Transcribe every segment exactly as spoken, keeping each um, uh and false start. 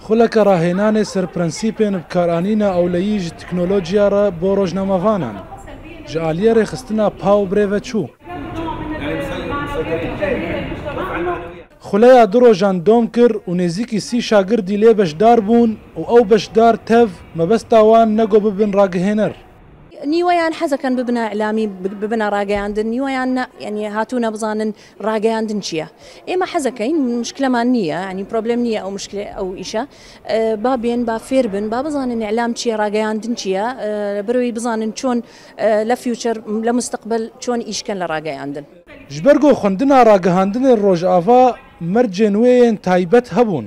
Xuleke rahênanê ser prensîpên bikaranîna ewleyî ji teknolojiya re bo rojnamevanan. Ji aliyê rêxistina PAW bi rê ve çû. Xuleya du rojan dom kir û nêzîkî sî şagirdî lê beşdar bûn û ew beşdar tev mebesta wan ne ku bibin ragihêner. Nîweyan hez ekan bibine îlamî, bi-, bibine rageyandin, nîweyan ne, yanî hatûne bizanin rageyandin çi ye. Ême hez ekeyn, muşkileman niye, yanî problem niye ew muşkile, ew îşe. E, ba bên, ba fêr bin, ba bizanin îlam çi ye, rageyandin çi ye, e, birewî bizanin çon, e, le future, le musteqbel çon îşken le rageyandin. Ji ber ku xwendina ragihandinê Rojava mercên wê yên taybet hebûn.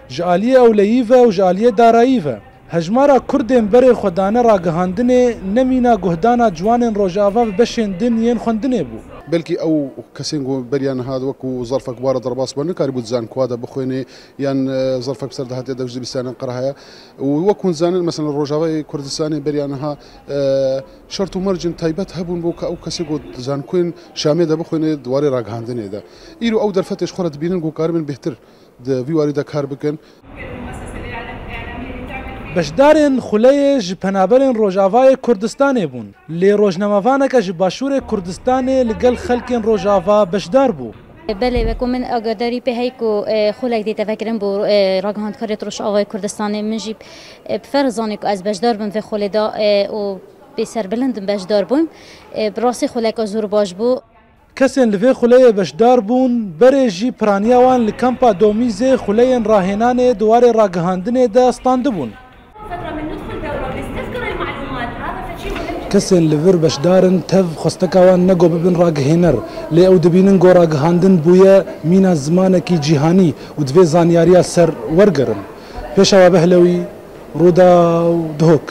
Ji aliyê ewleyî ve û ji aliyê darayî ve. Hejmara Kurdên berê xwe dane ragihandinê ne mîna guhdana ciwanên Rojava bi beşên din yên xwendinê bû. Belkî ew kesên ku beriya niha wekû zerfek ware derbas bû, nikarîbû di zankoa de bixwêne yan, e, zerfek bi ser de hatiye de ji dibistanên qira heye. Û wek hûn dizanin, mesela Rojavayê Kurdistanê beriya niha, e, şert û mercên taybet hebûn bo ku ew kesê ku di zankoyên Şamê de bixwêne di warê ragihandinê de. Îro ew derfetê ji xwe re dibînin ku karibin bêhtir di vî warî de kar bikin. Beşdarên xuleyê ji penaberên Rojavayê Kurdistanê bûn, lê rojnamevaneke ji Başûrê Kurdistanê li gel xelkên Rojava beşdar bû. Belê, weko min agadarî pê hey ku, e, xulek dê teve kirin bo, e, ragihandkarê Rojavayê Kurdistanê, min jî, e, bi ferz zanî ku ez beşdar bim vê xulê de, e, û pê serbilind im beşdar bûm. E, bi rastî xuleka zor baş bû. Kesên li vê xuleyê beşdar bûn, berê jî piraniya wan li kampa Domîzê xuleyên rahênanê di warê ragihandinê de standibûn. Kesên li vir beşdar in, tev xwesteka wan ne ku bibin ragihêner, lê ew dibînin ku ragihandin bûye mîna zimanekî cîhanî û divê zanyariya ser wergerin. Pêşawa Behlewî, Rûdaw, Duhok.